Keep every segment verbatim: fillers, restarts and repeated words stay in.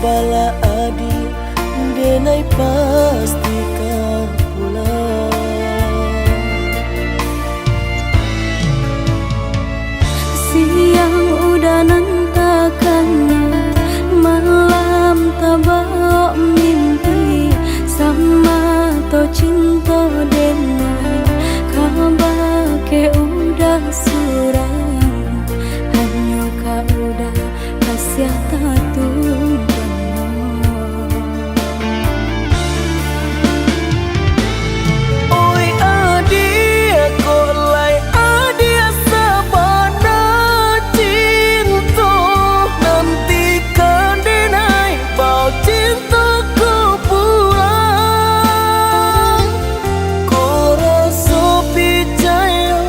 Apolah adiak, denai pasti ka pulang. Siang udah nan takana, malam tabawok mimpi, samato cinto denai, kabake udah surang, hanyo ka udah kasiah tatumpang. Oi adiak, kok lai adiak sabana cinto, nantikan denai bao cinto ko pulang. Ko raso picayo,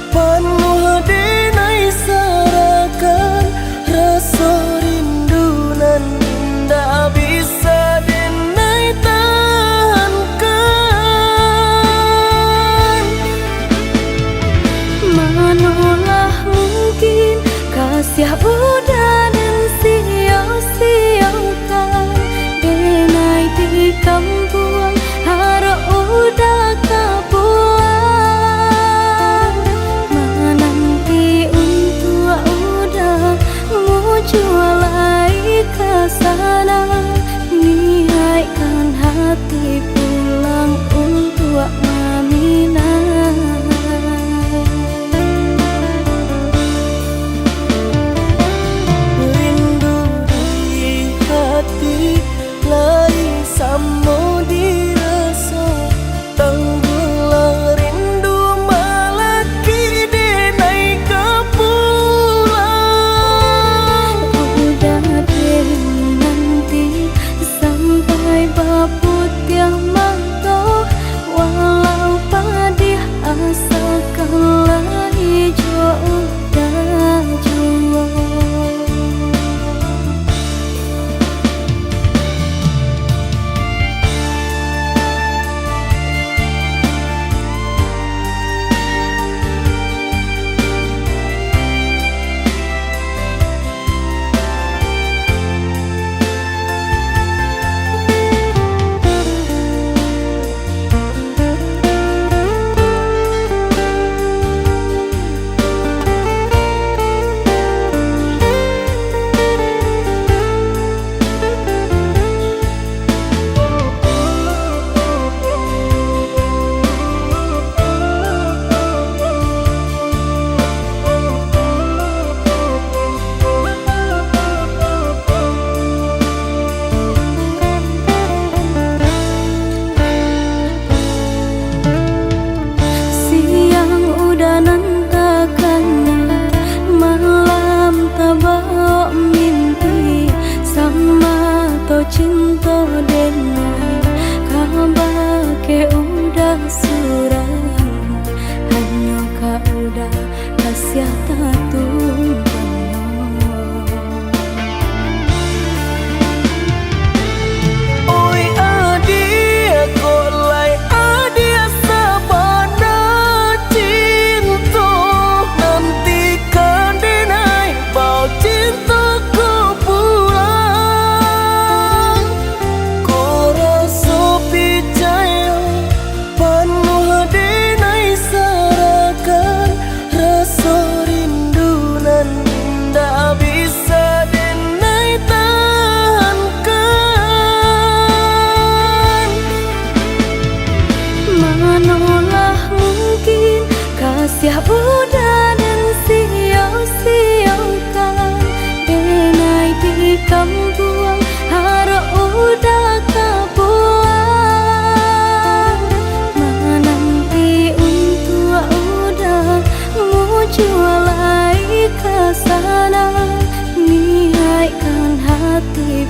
panuah denai sarahkan, raso rindu nan indak bisa denai tahankan. Manolah mungkin kasiah udah den sio-siokan, denai di kampuang, harok udah ka pulang. Mananti untuak udah, mujua lai ka sana, niaikkan hati pulang untuak maminang. Rindu di hati lai samo diraso, tangguhlah rindu malaki denai ka pulang. Udah den nanti sampai baputiah mato, walau padiah asa kan lai jo udah juo. Siang udah nan takana, malam tabawok mimpi, samato cinto denai, kabake udah surang, hanyo ka udah kasiah tatumpang. Oi adiak, kok lai adiak sabana cinto, nantikan denai bao cinto ko pulang. Ko raso picayo, panuah denai sarahkan, raso rindu nan indak bisa denai tahankan. Manolah mungkin kasiah udah den sio-siokan, denai di kampuang, harok udah ka pulang. Mananti untuak udah, mujua lai ka sana, niaikkan hati